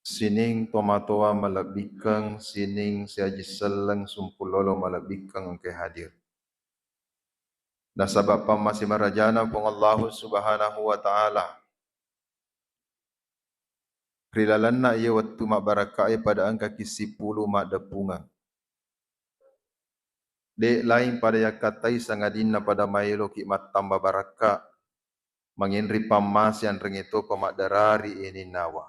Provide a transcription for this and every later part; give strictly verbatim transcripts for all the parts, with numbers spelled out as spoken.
Sining tomatoa malebbikkeng, sining siaji selleng sumpulolo malebbikkeng engkae hadir. Nasaba pammase marajana Puang Allahu Subhanahu wa Ta'ala, ri lalenna iye wettu mabbarakkae pada engkaki sipulu maddeppungeng. De laing pada yakkattai sangadinna pada maeloki mattamba barakka, mangenri pammase anrenge topa maddarari eninnawa.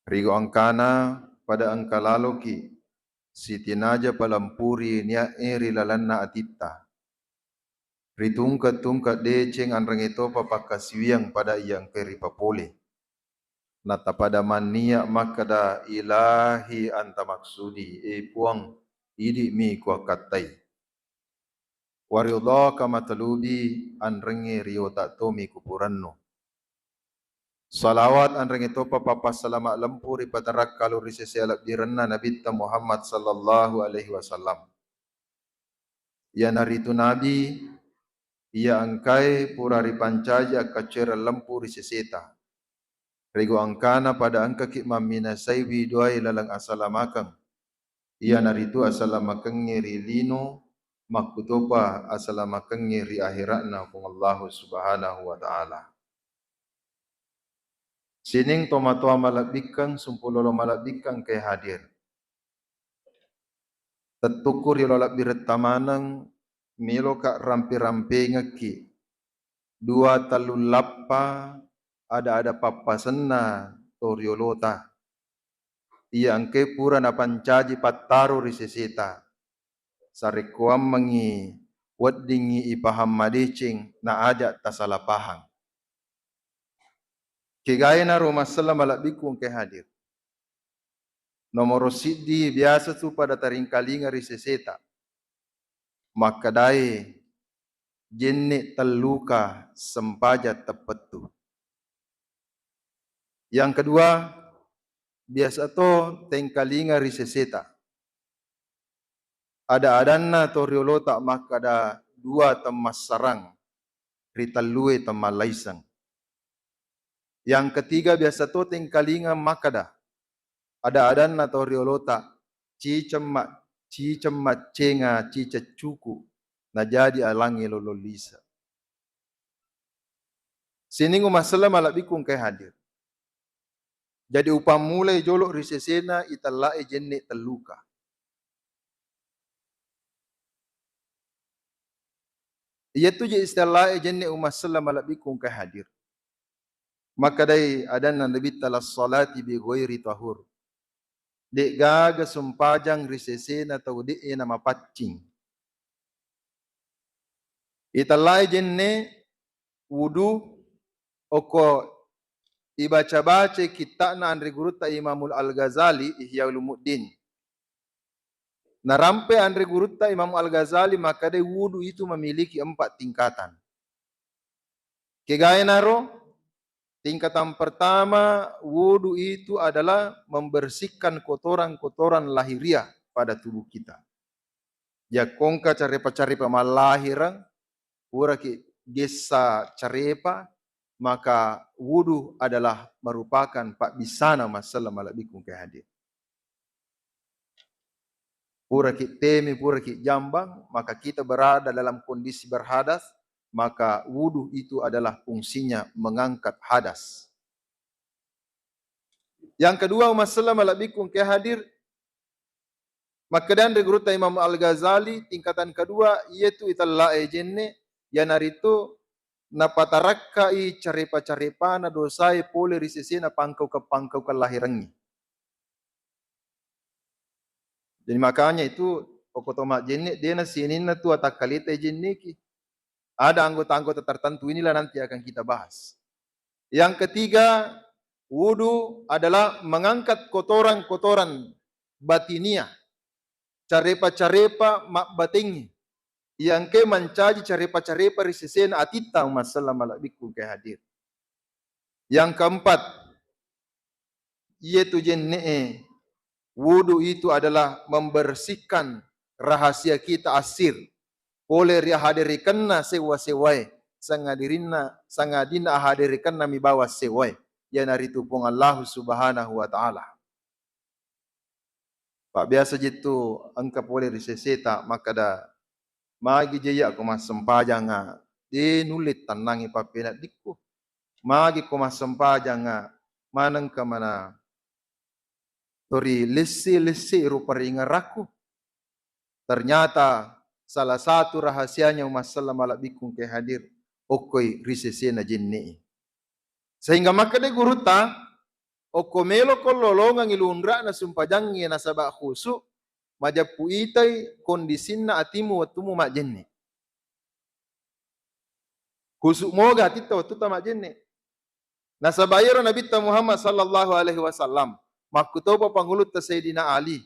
Rigo engkana pada engka laloki sitinaja palempuri nia'e ri lalenna atitta. Ritungke-tungke deceng anrenge topa pakkasiwiang pada iya engkae ripapole. Natapada mannia makkeda, "Ilahi anta maksudi, e Puang, idi'mi kuakkattai. Waridhaka matalubi, anrengnge riota tomi kupurennu." Salawat anrengnge topa pappassalama lempu ri patarakkalu ri sese alebbirenna Nabitta Muhammad sallallahu alaihi wasallam. Iyanaritu Nabi iya engkae pura ripancaji akkaccoereng lempu ri seseta. Rego engkana pada engkaki mamminasaiwi duae laleng asalamakeng, iyanaritu asalamakengnge ri lino, makkutopa asalamakengnge ri ahera'na Puang Allahu Subhanahu wa Ta'ala. Sining tomatoa malebbikkeng, sumpulolo malebbikkeng engkae hadir. Tettukku riolo lebbiretta maneng, meloka rampe-rampengekki dua tellu lappa ada-ada pappasenna to riolota. Iya engkae pura napancaji pattaro ri seseta. Sarekkoammengngi weddingngi ipahang madeceng na aja tasala pahang. Kegaenaro massella malebbikku engkae hadir. Nomoro siddi biasa tu pada taringkalinga ri seseta. Makkedae jenne telluka sempajang teppettu. Yang kedua, biasa to tengkalinga ri seseta. Ada-adanna to riolota makkeda dua temmassarang ri tellue temmallaiseng. Yang ketiga, biasa to tengkalinga makkeda ada-adanna to riolota ciceng ma-, ciceng maccenga, ciceng cuku, najadi alangnge lolong lise. Sining umassella malebbikku engkae hadir. Jadi upammulai jolo ri sesena itellae jenne telluka. Iyatu je itellae jenne umassella malebbikku engkae hadir. Makkedai adanna Nabitta, "La salati bi ghairi tahur." De'gaga sumpajang ri sesena tau de'e namapaccing. Itellae jenne wudu okko ibaca-baca kitta'na anre gurutta Imamul Al-Ghazali, Ihya Ulumuddin. Narampe anre gurutta Imam Al-Ghazali makkedai wudu itu memiliki empat tingkatan. Kegaenaro, tingkatan pertama, wudu itu adalah membersihkan kotoran-kotoran lahiriah pada tubuh kita. Jakkongka carepa-carepa mallahireng, puraki gessa carepa, maka wudu adalah merupakan pabbissana massella malebbikku engkae hadir. Puraki temi, puraki jambang, maka kita berada dalam kondisi berhadas, maka wudu itu adalah fungsinya mengangkat hadas. Yang kedua, umassella malebbikku engkae hadir, makkeda anre gurutta Imam Al-Ghazali, tingkatan kedua, iyatu itellae jenne, iyanaritu napatarakkai carepa-carepana dosae pole ri sesena pangkaukeng-pangkaukeng lahirengnge. Jadi makanya itu okko to majjenne, dena sininna tu atakkaleta jenneki. Ada anggota-anggota tertentu, inilah nanti akan kita bahas. Yang ketiga, wudu adalah mengangkat kotoran-kotoran batiniah, carepa-carepa mabbatengnge, iya engkae mancaji carepa-carepa ri sesena atitta, umassella malebbikku engkae hadir. Yang keempat, iyatu jenne'e, wudu itu adalah membersihkan rahasia kita, asir, pole ri ahaderekenna sewwa-sewwae, sangadirinna, sangadinna ahaderekenna mi bawang sewwae. iyanaritu Puang Allahu Subhanahu wa Ta'ala. Pabbiasa jettu engka pole ri seseta makkeda, "Magi je iya ko massempajanga, de nulle tennangi pappeneddikku. Magi ko massempajanga, manengka mana tori lesse-lesse rupa ringerakku." Ternyata salah satu rahasianya umassella malebbiku engkae hadir, okkoi ri sesena jenne'e. Sehingga makkeda gurutta, okko melo ko lolongengngi lunra'na sumpajangnge nasaba khusu, majeppu itai kondisinna atimu wettumu majjenne. Khusu moga atitta wettutta majjenne. Nasaba iyaro Nabitta Muhammad sallallahu alaihi wasallam, makkutopa pangulutta Sayyidina Ali.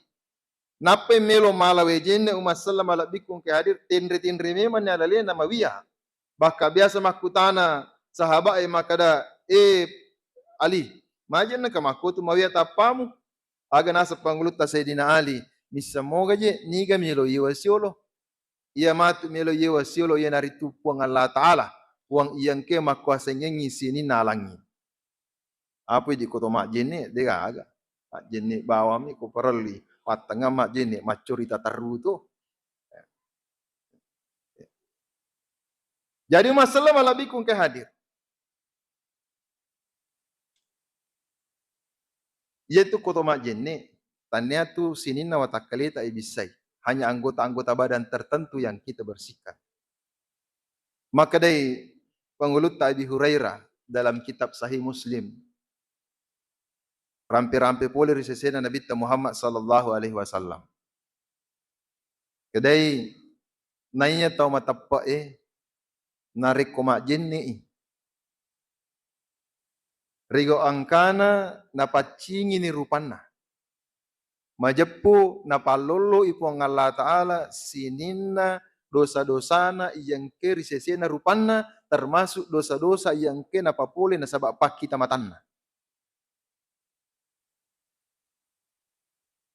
Nappai melo mala wae jenne umassella malebbiku engkae hadir, tenre-tenre memanni alalena mawiya. Bahkan biasa makkutana sahaba'e makkeda, "Eh, Ali, majenneka makkotu mawiya tappamu?" Aga naseng pangulutta Sayyidina Ali, "Misseng moga je, niga melo iyewa siolo?" Iya matu melo iyewa siolo iyanaritu Puang Allah Ta'ala, Puang iya engkae makkuasangengngi sininna alangnge. Apa idi ko to majjenne, de gaga. Majjenne bawammi ko parelli, pattengngang majjenne, maccori taterru to. Jadi masalah malebbiku engkae hadir. Iyatu ko to majjenne, tannia tu sininna watakkaleta ibissai. Hanya anggota-anggota badan tertentu yang kita bersihkan. Makkedai pangulutta Abi Hurairah dalam kitab Sahih Muslim, rampe-rampe pole ri sesena Nabitta Muhammad sallallahu alaihi wasallam. Kedai naiya tau mateppe'e narekko majjenne'i, rigo engkana napaccingini rupanna. Majeppu napallolloi Puang Allah Ta'ala sininna dosa-dosana iyengke ri sesena rupanna, termasuk dosa-dosa iyengke napapole nasaba pakkita matanna.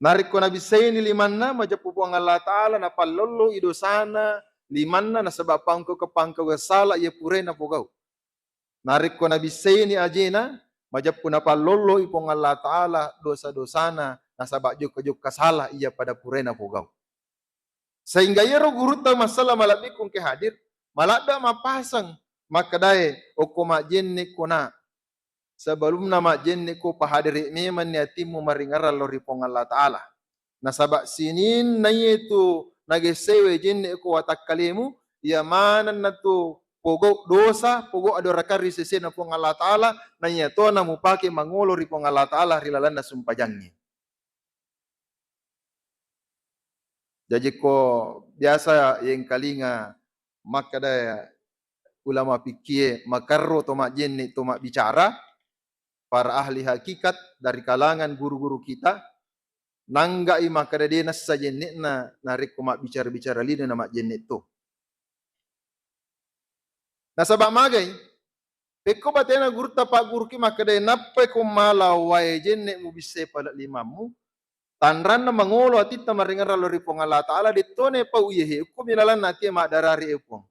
Narekko nabissaini limanna, majeppu Puang Allah Ta'ala napallolloi dosana limanna nasaba pangkau-, pangkauga sala iya purae napogau. Narekko nabissaini ajena, majeppu napallolloi Puang Allah Ta'ala dosa-dosana nasaba jokka-jokka sala iya pada purae napogau. Sehingga iyaro gurutta masalah malebbiku engke hadir, maladda mapasang makkedae, okko majjenne ko na, sebelumna majjenne ko pahadere memanni atimmu maringerang lao ri Puang Allah Ta'ala. Nasaba sininna iyetu nagessai wae jenne ko watakkalemu, iya manenna tu pogau dosa, pogau adorakang ri sesena Puang Allah Ta'ala, na iya tona mupake mangolo ri Puang Allah Ta'ala ri lalenna sumpajangnge. Jaji ko biasa yengkalinga makkeda ulama fikkie makerro to majjenne to mabbicara, para ahli hakikat dari kalangan guru-guru kita, nanggai makkeda de nassa jenne'na narekko mabbicara-bicara lino na majjenne to. Nasaba magai, pekko batena gurutta pagguruki makkedae, nappai ko mala wae jenne mubissai pale limammu, tanranna mangolo atitta maringerang lao ri Puang Allah Ta'ala, dettone pau iye he, ukku milalanna atie maddarari e Puang.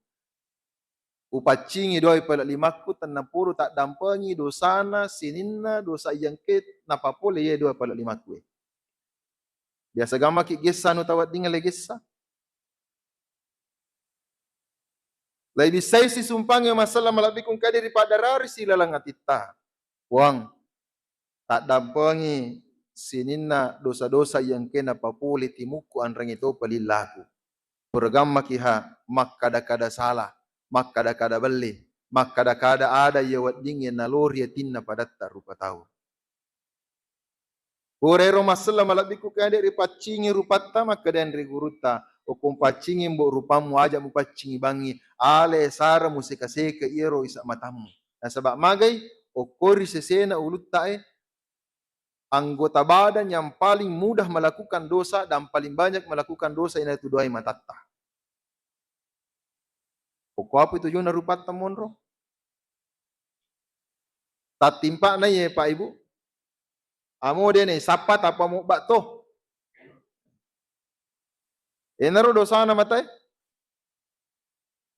Upaccingi doai pale limakku, tennapolo taddampengi dosana sininna dosa iyengke napapole iye doai pale limakku e. Biasa gammaki gessa anu taweddinga le gessa. Laibissai sisumpangnge masalah malebbiku engka de ripaddarari silaleng atitta. Puang, taddampengi sininna dosa-dosa iyengke napapole timukku anrengnge topa lillaku. Pura gammaki ha makkada-kada sala, makkada-kada belle, makkada-kada ada iya weddingnge nalori atinna padatta rupa tau. Purairo massella malebbiku kande ripaccingi rupatta, makkedaeng ri gurutta, okko mupaccingi mbo rupammu aja mupaccingi bangngi, ale sara museka-seka iyaro isa matammu. Nasaba magai, okko ri sesena ulutta e, anggota badan yang paling mudah melakukan dosa dan paling banyak melakukan dosa iyanatu doai matatta. Okko apa tujunna rupatta monro? Tattimpa'na iye, Pak Ibu. Amo de ne sappa tappa mobba to. Enaro dosana matae.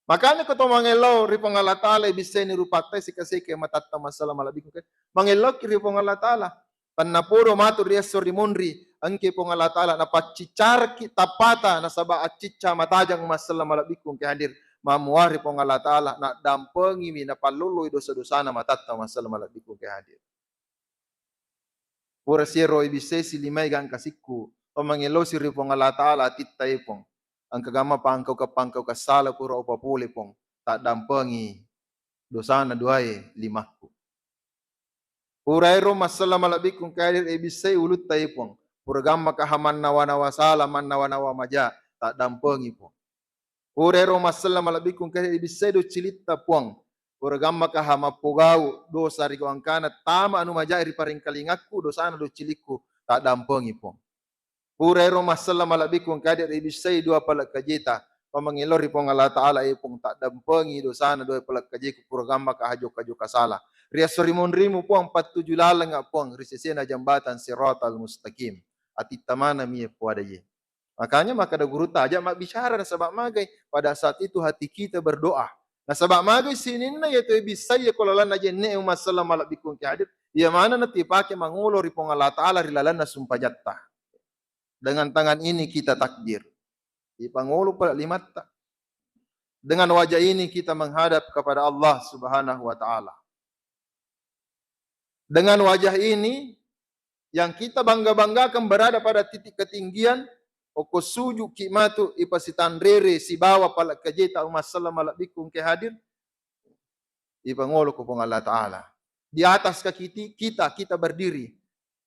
Makanya ko to mangello ri Puang Allah Taala, bissaini rupatta, sika-sika matatta, masalama labiku ke. Mangelloki ri Puang Allah Taala. Tennapodo matu ri esso ri munri, engke Puang Allah Taala napacciccaraki tappata, nasaba accicca matajang, masalama labiku ke hadir. Mamuari Puang Allah Taala, naddampengiwi, napalloloi dosa-dosana matatta, masalama labiku ke hadir. Pura siero ibissai silimai gangkasikku, pamangellosi ri Puang Allah Taala, atitta e Puang. Engka gamma pangkauka-pangkauka sala pura upapole Puang, taddampengi dosana duae limakku. Pura ero massalla malebbiku engka hadir e, ibissai ulutta e Puang. Pura gammaka hamannawa-nawa sala, mannawa-nawa maja, taddampengi Puang. Pura ero massalla malebbiku engka ibissai doccilitta Puang. Pura gammaka ha mappogau dosa ri gauangkana, tama anu majae ri paringkalingakku, dosana doccilikku, taddampengi Puang. Pura ero massalla malebbiku engka ibissai dua pale kajeta, pamangelo ri Puang Allah Taala e Puang, taddampengi dosana dua pale kajeku, pura gammaka ha jokka-jokka sala. Ri esso ri munrimu Puang, pattuju lalengnga Puang ri sesena jambatan Siratal Mustaqim. Atitta manami e poada ye. Makanya makkeda gurutta, aja mabbicara nasaba magai. Pada saat itu hati kita berdoa. Nasaba magai sininna iya to e bissai ko lalenna jenne e, umma selleng malebbiku engka hadir. Iya manenna tu ipake mangolo ri Puang Allah Taala ri lalenna sumpajatta. Dengan tangan ini kita takbir. Ipangolo pale limatta. Dengan wajah ini kita menghadap kepada Allah Subhanahu wa Taala. Dengan wajah ini yang kita bangga-banggakan berada pada titik ketinggian, okko sujuki matu ipasitanrere sibawa pale kajeta, umma selleng malebbiku engka hadir, ipangolo ko Puang Allah Taala. Di atas kaki ti-, kita, kita berdiri.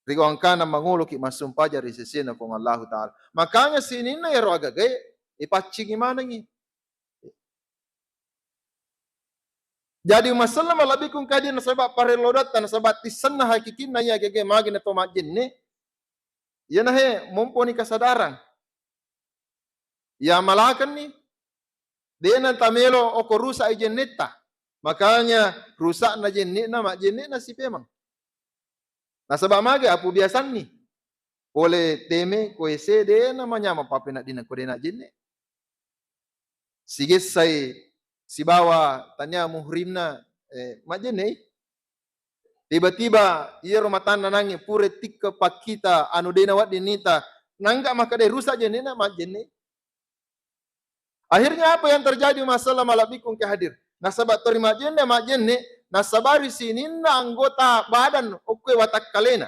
Ri gauangkana mangoloki massumpaja ri sesena Puang Allah Taala. Makanya sininna ero agagae ipaccingi manengi. Jadi, umma selleng malebbiku engka hadir, nasaba parello doatta, nasaba tissenna hakikinna iya gege magi na to majjenne. Iyana he momponi kesadaran. Iya malakenni, dena tamelo oko rusak i jennetta. Makanya rusakna jenne'na, majjenne'na sipemeng. Nasaba magi apu biasanni. Pole teme ko ese dena manyameng papeneddinna ko dena jenne. Sigessai sibawa tania muhrimna, eh, majjenne i. Tiba-tiba iyaro matanna nangnge pura tikke pakkita anu dena wedding nita, nangga makkeda rusak jenne'na, majjenne. Akhirnya apa yang terjadi, umma selleng malebbiku engka hadir? Nasaba tori majjenne, majjenne, nasabari sininna anggota badan okkoe watakkalena.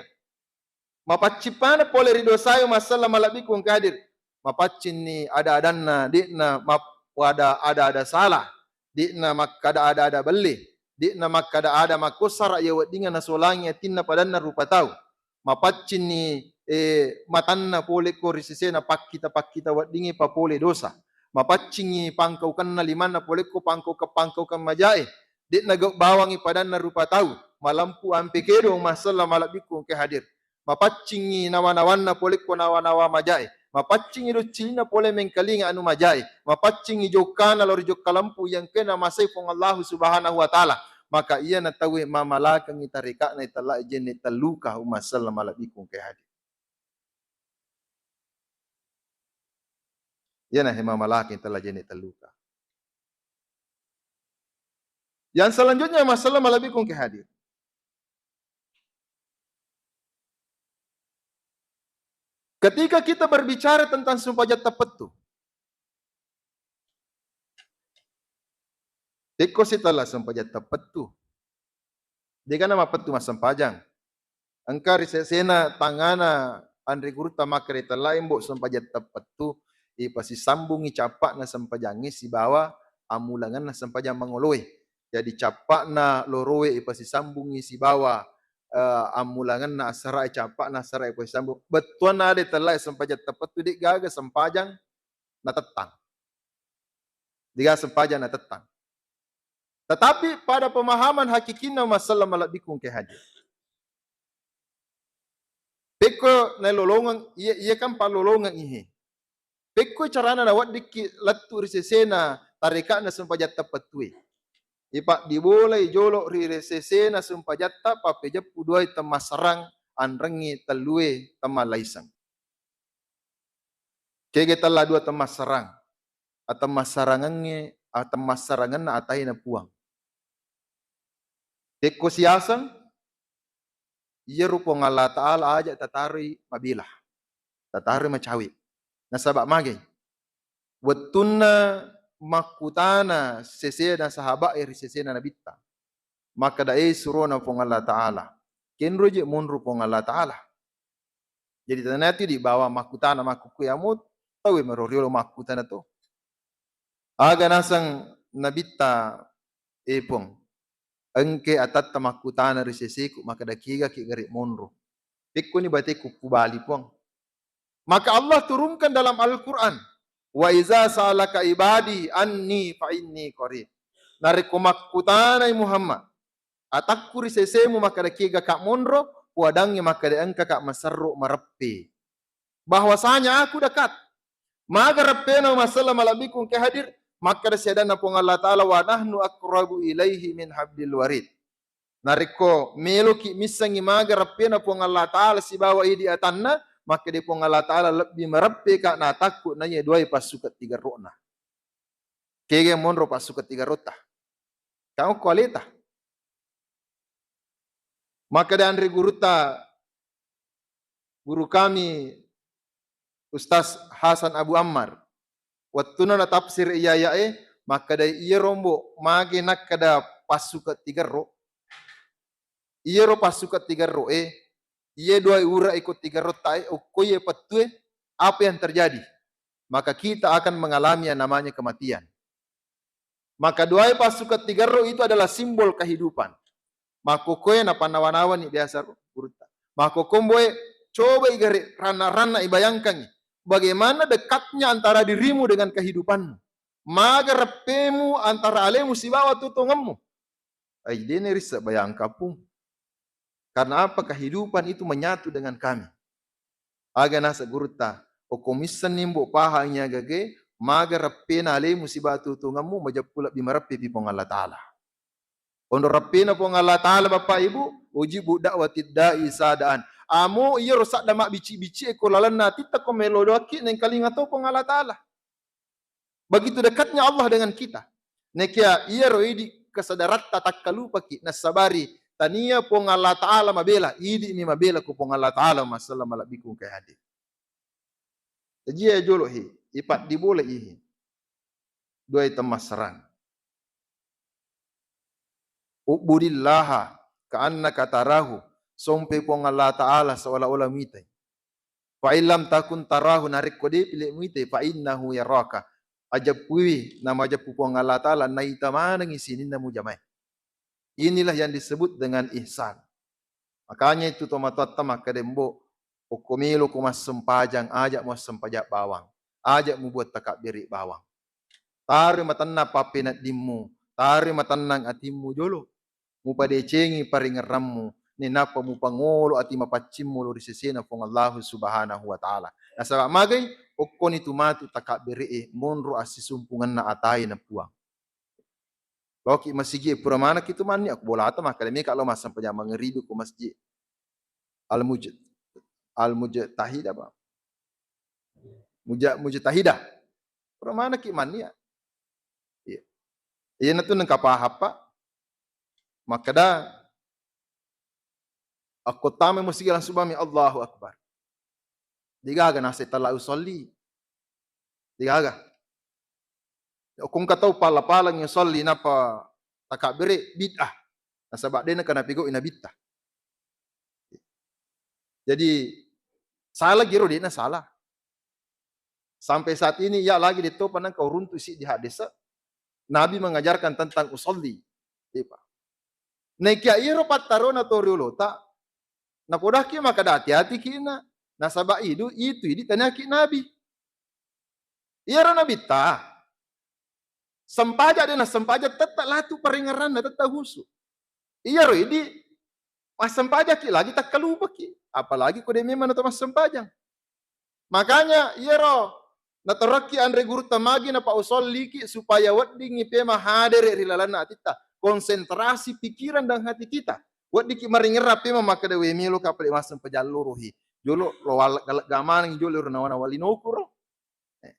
Mapaccing maneng pole ri dosae, umma selleng malebbiku engka hadir. Mapaccinni ada-adanna, de'na mappada ada-ada sala, de'na makkada ada-ada belle, de'na makkada ada makkossara iya weddingnga nasolangi atinna padanna rupa tau. Mapaccinni, eh, matanna pole ko ri sesena pakkita-pakkita weddingnge papole dosa. Mapaccingi pangkaukenna limanna pole ko pangkaukeng-pangkaukeng majae. De'na gau bawangi padanna rupa tau. Malempu ampe kedo, umma selleng malebbiku engka hadir. Mapaccingi nawa-nawanna pole ko nawa-nawa majae. Mapaccingi doccinna pole mengkalinga anu majae. Mapaccingi jokkana lao ri jokka lempu iya engkae namasei Puang Allahu Subhanahu wa Ta'ala. Maka iyana tauwe mamalakengi tareka'na itellai jenne telluka, umma selleng malebbiku engka hadir. Iyana he mamalakeng itellai jenne telluka. Yang selanjutnya, umma selleng malebbiku engka hadir. Ketika kita berbicara tentang sumpajatta pettu, tekko sitella sumpajatta pettu, degana mapettu massempajang. Engka ri sesena tangngana anre gurutta makkeda itellai mbo sumpajatta pettu, ipasisambungi cappa'na sempajangnge sibawa ammulangenna sempajang mangoloe. Jadi cappa'na loroe ipasisambungi sibawa, eh, ammulangenna assarae, cappa'na assarae ipasisambung. Bettuanna ada itellai sempajatta pettu, de'gaga sempajang natettang. De'gaga sempajang natettang. Tetapi pada pemahaman hakikinna, umma selleng malebbiku engka hadir. Pekko nailolongeng, iya, iya kan pallolongeng ihe. Pekko carana naweddikki lettu ri sesena tareka'na sumpajatta pettue. Ipaddibolai jolo ri sesena sumpajatta, pappejeppu duai temmassarang, anrengngi tellue temmallaiseng. Kege tella dua temmassarang. Atemmassarangengnge a-, temmassarangenna ataina Puang. Pekko siaseng, iyaro Puang Allah Ta'ala aja tataroi mabela, tataroi macawe. Nasaba mage, wettunna makkutana sesena sahaba'e ri sesena Nabitta, makkeda, "E, surona Puang Allah Ta'ala, kenro je monro Puang Allah Ta'ala." Jadi, tanatu di bawang makkutana, makkukku iyamo tauwe maro riolo makkutana to. Aga naseng Nabitta, "E Puang, engke atatta makkutana ri seseku, makkeda kegaki gare monro. Pekkoni bateku kubali, Puang." Maka Allah turunkan dalam Al-Quran, "Wa iza sa'alaka ibadi anni fa inni qarib." Narekko makkutanai Muhammad, atakku ri sesemu makkeda kegaka monro, puadangnge makkeda engkaka maserro mareppe. Bahwasanya aku dekat. Maga reppena masallam malebbiku engka hadir, makkeda siadanna Puang Allah Ta'ala, "Wa nahnu aqrabu ilaihi min hablil warid." Narekko meloki missengngi maga reppena Puang Allah Ta'ala sibawa idi atanna, makkeda Puang Allah Ta'ala, lebbi mareppeka natakku naiya duai passuka tigerrona. Kega monro passuka tigerrota. Kamu kualeta. Makkeda anre gurutta, guru kami Ustaz Hasan Abu Ammar, wettunna natafsir iya ayae, makkeda iyaro mbo mage nakkeda passuka tigerro, iyaro passuka tigerro e, iye dua ura iko tigerrotta e, okko iye pettue, apa yang terjadi? Maka kita akan mengalami yang namanya kematian. Maka duai passuka tigerro itu adalah simbol kehidupan. Makkokoe napannawa-nawani biasa ro gurutta. Makkokko mboe, coba igare ranna-ranna ibayangkangi bagaimana dekatnya antara dirimu dengan kehidupanmu. Maga reppemu antara alemu sibawa tuo tongemmu. Ai, dene rissa bayangkapung. Karena apa? Kehidupan itu menyatu dengan kami. Aga naseng gurutta, okko missenni mbo pahangi agage, maga reppena alemu sibawa tuo tongemmu, majeppu lebbi mareppepi Puang Allah Ta'ala. Onro reppena Puang Allah Ta'ala, Bapak Ibu, ujibu da'watid da'i sadaan. Amo iyaro sadda mabbici-bici e ko lalenna atitta ko melo doakki nengkalinga to Puang Allah Ta'ala. Begitu dekatnya Allah dengan kita. Nekia iyaro idi kesadaratta takkalupaki nasabari tania Puang Allah Ta'ala mabela, idi mi mabela ko Puang Allah Ta'ala, masallam malebbiku engka hadir. Tajia jolo hi, ipaddi bola ihi. Duai temmassarang. Ubbudillaha ka'annaka tarahu, sompe Puang Allah Ta'ala seolah-olah mitai. Fa illam takun tarahu, narekko depi le muitai, fa innahu yaraka, ajeppuiwi, namajeppu Puang Allah Ta'ala, naita manengi sininna mujamae. Inilah yang disebut dengan ihsan. Makanya itu tomatoatta makkeda, "Mbo, okko melo ko massempajang, aja muassempajang bawang, aja mubuat takabbere bawang. Taro matenna pappeneddimmu, taro matennang atimmu jolo. Mupadecengi paringerrammu, nenappa mupangolo ati mapaccimmu lao ri sesena Puang Allahu Subhanahu wa Ta'ala." Nasaba magai, okkoni tu matu takabbere'e monro assisumpungenna atae na Puang. Loki masigi e, pura manaki tu manni, aku bolata makkeda meka lo massempajang mangeribi ko masjid Al-Muj-, Al-Mujtahid apa? Muja-, Mujtahidah. Pura manaki manni ya. Iya. Iya natu nengka pahappa. Makkeda, akko tama masigi langsung bami Allahu Akbar. Degaga naseng tala usolli. Degaga. Okko engka tau pala-palangi usolli nappa takabbere, bid'ah. Nasaba de nengka napigau i nabitta. Jadi salah giro, de'na salah. Sampai saat ini, ya, lagi de topa nengka uruntu siddi hadis. Nabi mengajarkan tentang usolli. Iya, Pak. Nekia iro pattarona to riolota, napodaki makkeda hati-hati kina, nasaba idu, itu idi taniaki Nabi. Iyaro Nabitta, sempajang de nassempajang, tetta latu paringerranna, tetta husu. Iyaro idi, massempajakki lagi takkalupaki, apalagi ko de memang nato massempajang. Makanya iyaro natorokki anre gurutta magi napausolliki supaya weddingngi pema hadere ri lalenna atitta, konsentrasi pikiran dan hati kita. Weddikki maringerra pema makkeda, "We, meloka pale massempajang lorohi. Jolo lo wal-, galegga manengi jolo ro nawa-nawa linoku ro." Eh.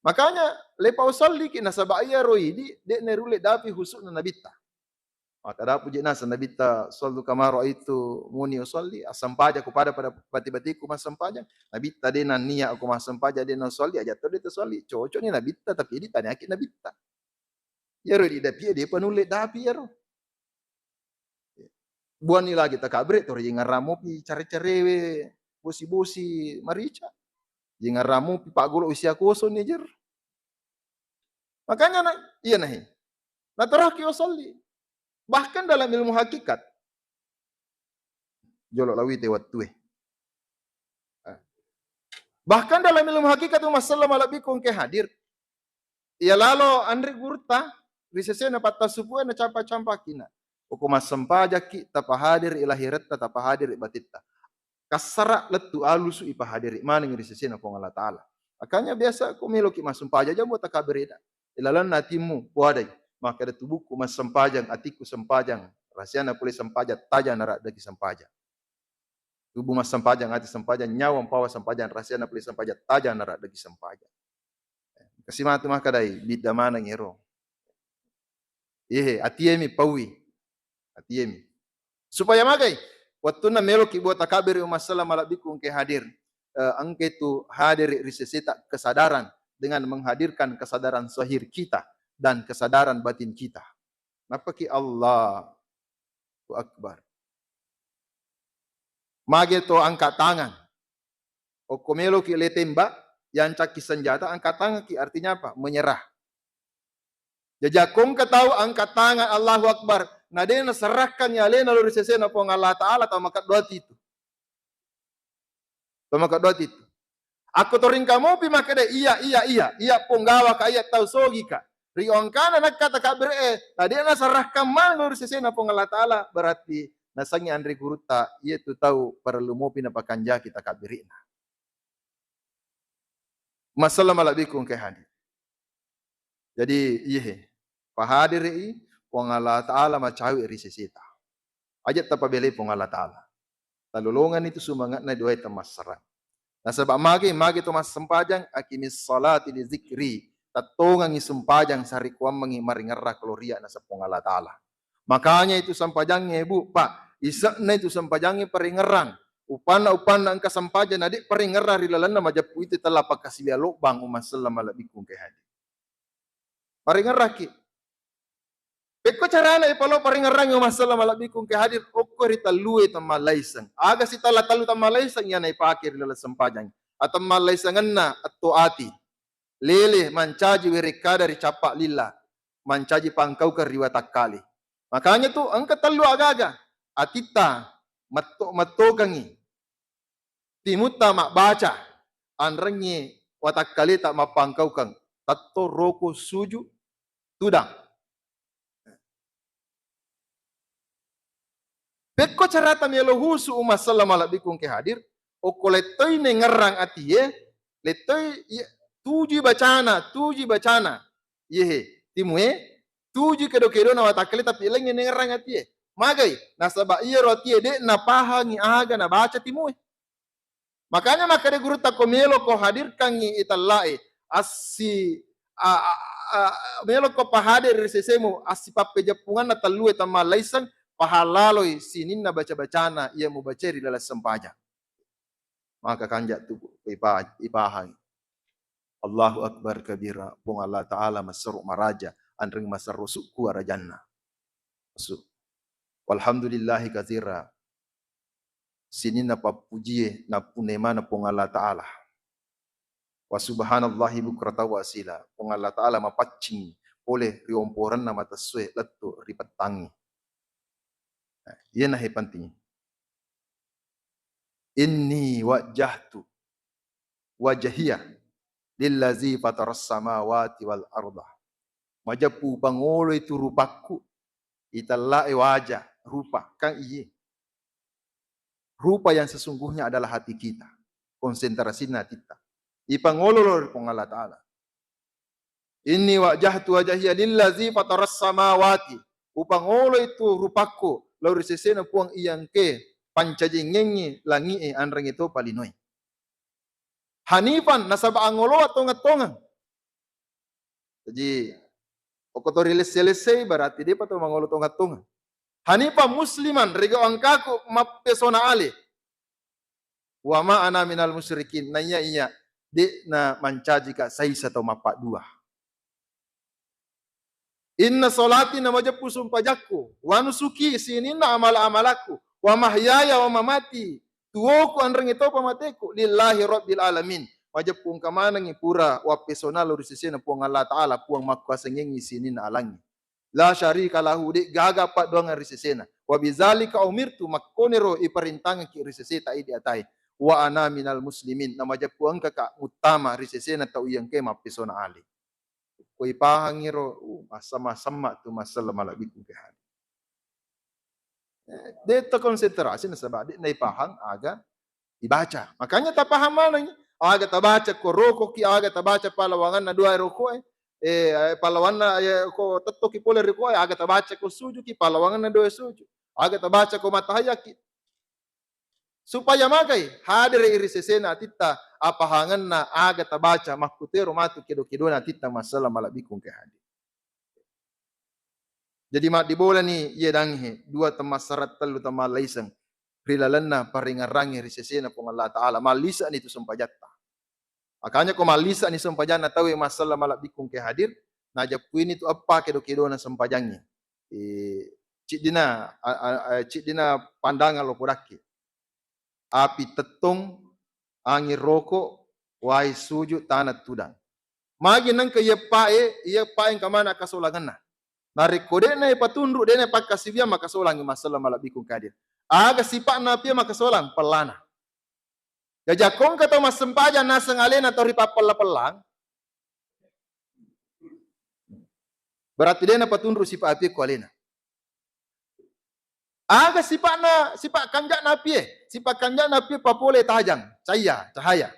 Makanya lepa usalliki nasaba iyaro idi de' nerulle dapi husu'na nabitta. Maka dapu je' naseng nabitta, "Sallu kama raaitu muni usalli," assampajang ko pada, pada bati-batiku massempajang. Nabitta de' nannia ko massempajang de' nausalli, aja' to de' tusalli. Cocokni nabitta, tapi idi taniaki nabitta. Iyaro idi dapi, de'pa nulle dapi iyaro. Buanni lagi takabbere, to rijengarang mopi care-carewe, bosi-bosi marica. Jengarang mopi paggolo usia kosong ni jer. Makanya na, iya nahi. Natoroki usalli. Bahkan dalam ilmu hakikat, jolo lawite wattue. Bahkan dalam ilmu hakikat, Umma Sallam malebbiku engke hadir. Iya lalo anre gurutta ri sesena pattassupue nacampa-campakina. Okko massempajakki, tapahadiri lahiretta, tapahadiri batitta. Kassara lettu alusu ipahadiri maneng ri sesena Puang Allah Ta'ala. Makanya biasa ko meloki massempaja, jabo takabbereda. Ilalenna atimmu, puadai. Makkeda tubukku massempajang, atikku sempajang, rahasiana pole sempajang, taja naraddaki sempajang. Tubu massempajang, ati sempajang, nyawa mpawa sempajang, rahasiana pole sempajang, taja naraddaki sempajang. Kasi matu makkadai, bidda maneng ero. Iyehe, atiemi paui. Atiemi. Supaya magai, wettunna meloki buat takabbiri Umma Sallam malebbiku engke hadir. Eh, engke tu hadir ri seseta kesadaran dengan menghadirkan kesadaran zahir kita dan kesadaran batin kita. Nappaki Allahu Akbar. Mage to angkat tangan. Okko meloki le tembak, yancakki senjata, angkat tanganki, artinya apa? Menyerah. Jaji akko engka tau angkat tangan, Allahu Akbar, na de' naserahkangngi alena lao ri sesena Puang Allah Ta'ala, tau makeddo ati itu. Tau makeddo ati itu. Akko toringka mopi makkeda, "Iya, iya, iya, iya, Puang, gawaka, iya, tau sogika." Ri engkana nakka takabbere'e, na de' naserahkan maneng lao ri sesena Puang Allah Ta'ala, berarti nasengngi anre gurutta, iya tu tau parellu mopi napakanjaki takabbere'na. Umma Sallam malebbiku engke hadir. Jadi, iyehe, pahadiri'i Puang Allah Ta'ala macawe ri seseta. Aja' tapabelai Puang Allah Ta'ala. Talolonganni tu sumange'na doae temmassarang. Nasaba' mage, mage to massempajang, aqimis salati li dzikri. Tattongangngi sempajang sarekkuammengngi maringerrang kaloria naseng Puang Allah Ta'ala. Makanya itu sempajangnge, Bu, Pak, ise'na itu sempajangnge paringerrang. Upanna, upanna engka sempajang na de' paringerrang ri lalenna majeppu itu tella pakkasiwiang lobbang Umma Sallam malebbiku engke hadir. Paringerrakki. Pekko carana ipalo paringerrangngi Umma Sallam malebbiku engke hadir, okko ri tellue temmallaiseng. Aga sitella tellu temmallaiseng iyana ipake ri laleng sempajang. Atemmallaisengna atto ati. Lele mancaji werekkada ri cappa lilla, mancaji pangkaukeng ri watakkale. Makanya tu engka tellu agaga, atitta metto-, mettokengngi, timutta mabbaca, anrengngi watakkaleta mappangkaukeng, tetto, roko, suju, tudang. Pekko carata melo husu Umma Sallam malebbiku engke hadir, okko lettoi nengerrang atie, lettoi, iya, tujui bacana, tujui bacana. Iyehe, timue, tujui kedo-kedona watakkaleta, tapi lengngi nengerrang atie. Magai, nasaba iyaro atie de' napahangi aga nabaca timue. Makanya makkeda gurutta, ko melo ko hadirkangngi itellae, assi-, a-, a-, a-, melo ko pahadir ri sesemu, assipappejeppunganna tellue temmallaiseng, pahallaloi sininna baca-bacana iya mubacae ri laleng sempajang. Maka kanja tu ipa-, ipahangi. Allahu Akbar kabira, Puang Allah Ta'ala maserru maraja, anreng maserru sukku arajanna. Su-, walhamdulillahi katsira. Sininna pappujie nappunnai maneng Puang Allah Ta'ala. Wa subhanallahi bukratan wa asila. Puang Allah Ta'ala mapaccing pole ri omporenna matessoe lettu ri pettangngi. Nah, iyana he penting. Inni wajjahtu wajhiya lillazi fataras samawati wal arda. Majeppu upangoloi tu rupakku, itellae waja, rupa, kan iye. Rupa yang sesungguhnya adalah hati kita, konsentrasinna hatitta. Ipangolo lao ri Puang Allah Ta'ala. Inni wajjahtu wajhiya lillazi fataras samawati. Upangoloi tu rupakku lao ri sesena Puang iya engke pancajingengngi langi'e anrengnge topa linoe. Hanifan, nasaba angoloa tongeng-tongeng. Jadi, okko to rilesse-lessei, berarti de'pa to mangolo tonga-tonga. Hanifa musliman, riga engkaku mappesona ale. Wa ma ana minal musyrikin, naiya iya de'na mancajika saisa tau mappaddua. Inna sholati, namajeppu sumpajakku, wa nusuki, sininna amala-amalakku, wa mahyaya wa mamati, tuwoku anrengnge topa mateku, lillahi rabbil alamin. Majeppu engka manengngi pura wappesona lao ri sesena Puang Allah Ta'ala, Puang makkuasangengngi sininna alangnge. La syarika lahu, de' gaga paddoangeng ri sesena. Wa bizalika umirtu, makkoniro iparentangekki ri seseta idi atae. Wa ana minal muslimin, namajeppu engkaka muttama ri sesena tau iya engkae mappesona ale. Ko ipahangngiro, uh, massamma-samma tu massella malebbiku engkae hadir. Eh, de' to konsentrasi nasaba de' naipahang aga ibaca. Makanya tapaham maneng, aga tabaca ko rokoki, aga tabaca palawanganna doa rokoe, eh, palawanna, eh, ko tettoki pole rokoe, aga tabaca ko sujuki, palawanganna doa suju. Aga tabaca ko matahayaki. Supaya magai hadere ri sesena atitta apahangenna aga tabaca, makkutero matu kedo-kedona atitta massella malebbiku engkae hadir. Jadi maddibolani iya dangnge, dua temmassarang tellu temmallaiseng ri lalenna parengngerangnge ri sesena Puang Allah Ta'ala, mallisani tu sempajatta. Makanya ko mallisani sempajanna tauwe massella malebbiku engkae hadir, najeppuini tu eppa kedo-kedona sempajangnge. Eh, ciddina, a, a, a, ciddina pandangan lo podakki. Api tettong, anging roko, wai suju, tana tudang. Magi nengka iya pae, iya pae engka maneng akkasolangenna. Narekko de'na ipatunru, de'na ipakkasiwiang, makkasolangngi massella malebbiku engkae hadir. Aga sipa'na apie makkasolang? Pellana. Jaji akko engka tau massempajang naseng alena tau ripappella-pellang, berarti de'na patunru sipa' apie ko alena. Aga sipa'na, sipa' kanja'na apie? Sipa' kanja'na apie papole tajang, cahaya, cahaya.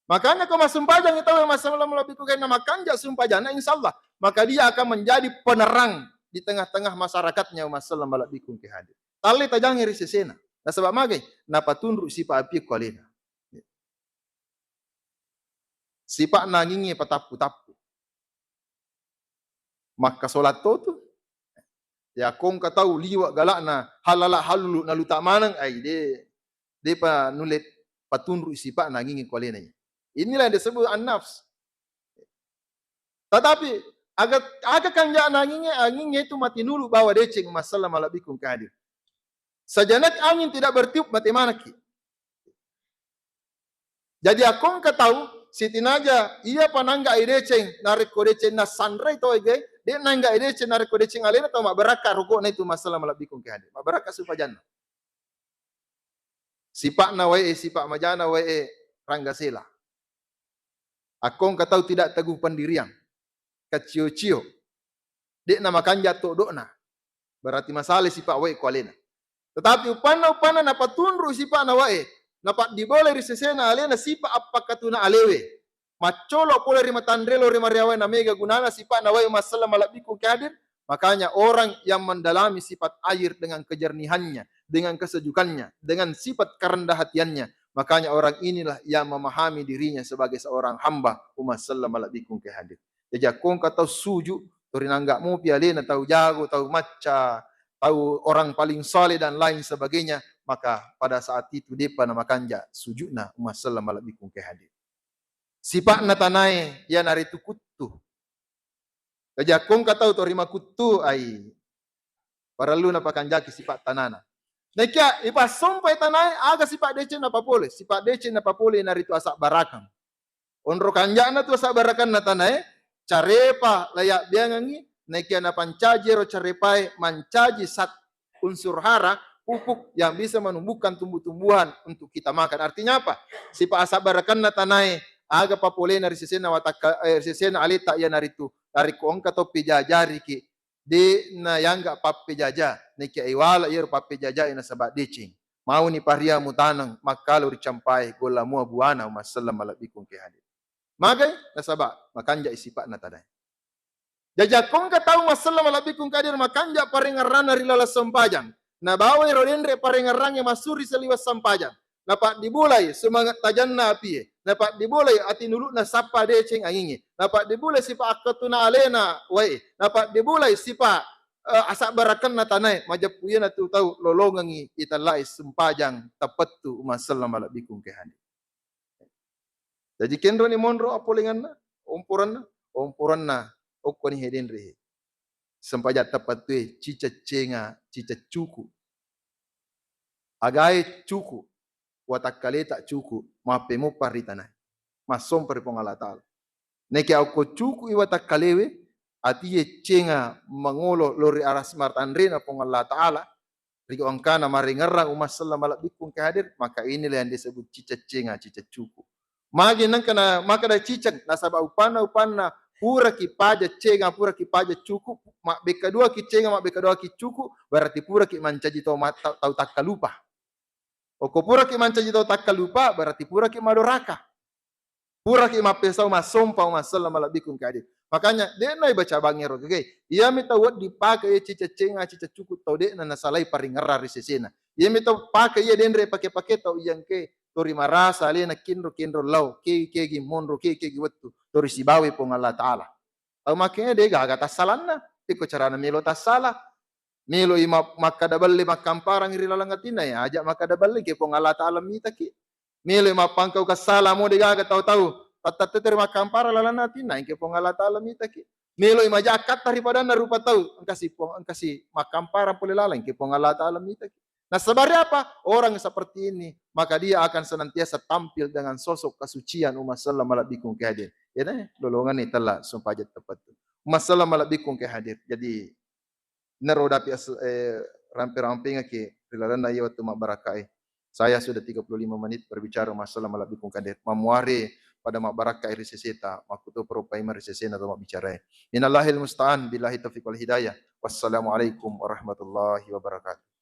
Makanya ko massumpajang tau massella malebbiku engkae hadir, makanja sumpajanna, insya Allah, maka dia akan menjadi penerang di tengah-tengah masyarakatnya, massella malebbiku engkae hadir. Talle tajangngi ri sesena. Nasaba magai? Napatunru sipa' apie ko alena. Sipa'na angingnge patappu-tappu. Makkasolang to tu. Ya, ko engka tau liwe' gala'na, halala halulu naluta maneng, ai de', de'pa nulle patunru sipa'na angingnge ko alena. Inilah yang disebut an-nafs. Tetapi aga, aga kanja'na angingnge, angingnge itu matinulu bawa deceng, massella malebbiku engkae hadir. Sejenak angin tidak bertiup, mate manekki. Jadi akko engka tau sitinaja iya panangga i deceng, narekko deceng nassanrei to ege, de' nangga i deceng narekko deceng alena, tau mabbarakka roko'na itu, massella malebbiku engkae hadir. Mabbarakka sumpajanna. Sipa'na wae, sipa' majana wae, rangga sela. Akko engka tau tidak teguh pendirian, kacio-cio, de'na makanja todo'na, berarti masala sipa' wae ko alena. Tetapi uppanna, uppanna napatunru sipa'na wae, napaddibolai ri sesena alena sipa' appakkatuna alewe, maccolo' pole ri matanre lao ri mariawae, namega gunana sipa'na wae, massella malebbiku engkae hadir. Makanya orang yang mendalami sifat air dengan kejernihannya, dengan kesejukannya, dengan sifat kerendah hatiannya, makanya orang inilah yang memahami dirinya sebagai seorang hamba, massella malebbiku engkae hadir. Jaji akko engka tau suju, to rinangga mopi alena, tau jago, tau macca, tau orang paling saleh dan lain sebagainya, maka pada saat itu de'pa namakanja suju'na, massella malebbiku engkae hadir. Sipa'na tanae iyanaritu kuttu. Jaji akko engka tau to rimakuttu, ai, parellu napakanjaki sipa' tanana. Naekia ipassompai tanae, aga sipa' deceng napapole? Sipa' deceng napapole iyanaritu asabbarakang. Onro kanja'na tu asabbarakanna tanae, carepa layabbiangengngi, naekia napancaji ero carepae mancaji sat unsur hara, pupuk yang bisa menumbuhkan tumbuh-tumbuhan untuk kita makan. Artinya apa? Sipa' asabbarakanna tanae, aga papolena ri sesena watakka-, eh, ri sesena aleta iyanaritu, narekko engka to pejajariki, de' nayangga pappejaja, naekia iwala iyaro pappejajae nasaba deceng. Mauni paria mutaneng, makkalo ricampae, golla mua buana, massella malebbiku engkae hadir. Magai? Nasaba makanja i sipa'na tanae. Jaji akko engka tau, massella malebbiku engkae hadir, makanja parengngeranna ri laleng sempajang, nabawai ro denre parengngerangnge massu ri saliweng sempajang, napaddibulai semangat tajanna apie, napaddibulai atinulu'na sappa deceng angingnge, napaddibulai sipa akkatuna alena wae, napaddibulai sipa, eh, asabbarakenna tanae, majeppu iyanatu tau lolongengngi itellai sempajang tapettu umma selleng malebbiku engkae hadir. Jaji kenroni monro appolenganna, omporanna, omporanna okkoni he denre he. Sempajang tapettue ciceccenga, ciceccuku. Agae cuku, watakkaleta cuku, mappemoppa ri tanae. Massompa ri Puang Allah Ta'ala. Neke okko cuku i watakkalewe, atie cenga mangolo lori aras martanrena Puang Allah Ta'ala, ri engkana marengerrang umma selleng malebbiku engka hadir, maka inilah yang disebut ciceccenga, ciceccuku. Magi nengka na makkeda ciceng, nasaba upanna, upanna puraki paja cenga, puraki paja cuku, mabbekka duaki cenga, mabbekka duaki cuku, berarti puraki mancaji tau ma-, tau, tau takkalupa. Okko puraki mancaji tau takkalupa, berarti puraki madoraka. Puraki mappesau massompa umma selleng malebbiku engka hadir. Makanya, de'na ibaca bangngero gege. Iyami tau wedding pake iye ciceccenga, ciceccuku tau de'na nasalai paringerrang ri sesena. Iyami tau pake iye denre pake-pake tau iyangke tori marasa alena kenro-kenro lao, kegi-kegi monro, kegi-kegi wettu, tori sibawa Puang Allah Ta'ala. Tau makkeda de gaga tassalanna, iko carana melo tassala. Meloi ma-, makkada belle makkamparang ri laleng atinna, ya aja makkada belle ke Puang Allah Ta'ala mitaki. Meloi mappangkau kassala mo de gaga tau-tau, tattattete ri makkamparang lalenna atinna, engke Puang Allah Ta'ala mitaki. Meloi majakkatta ri padanna rupa tau, engkasi Puang, engkasi makkamparang pole laleng, engke Puang Allah Ta'ala mitaki. Nasabari apa? Orang seperti ini, maka dia akan senantiasa tampil dengan sosok kesucian umma selleng malebbiku engka hadir. Ya, deh, lolongan nih telah sumpah aja tepat tuh. Umma selleng malebbiku engka hadir. Jadi, naro dapi as-, eh, rampe-rampengaki ri lalenna iya wettu mabbarakkae. Saya sudah tiga puluh lima menit berbicara umma selleng malebbiku engka hadir. Mamuare pada mabbarakkae ri seseta, makkuto peropaima ri sesena to mabbicarae. Minallahil musta'an, billahi taufiq wal hidayah. Wassalamualaikum warahmatullahi wabarakatuh.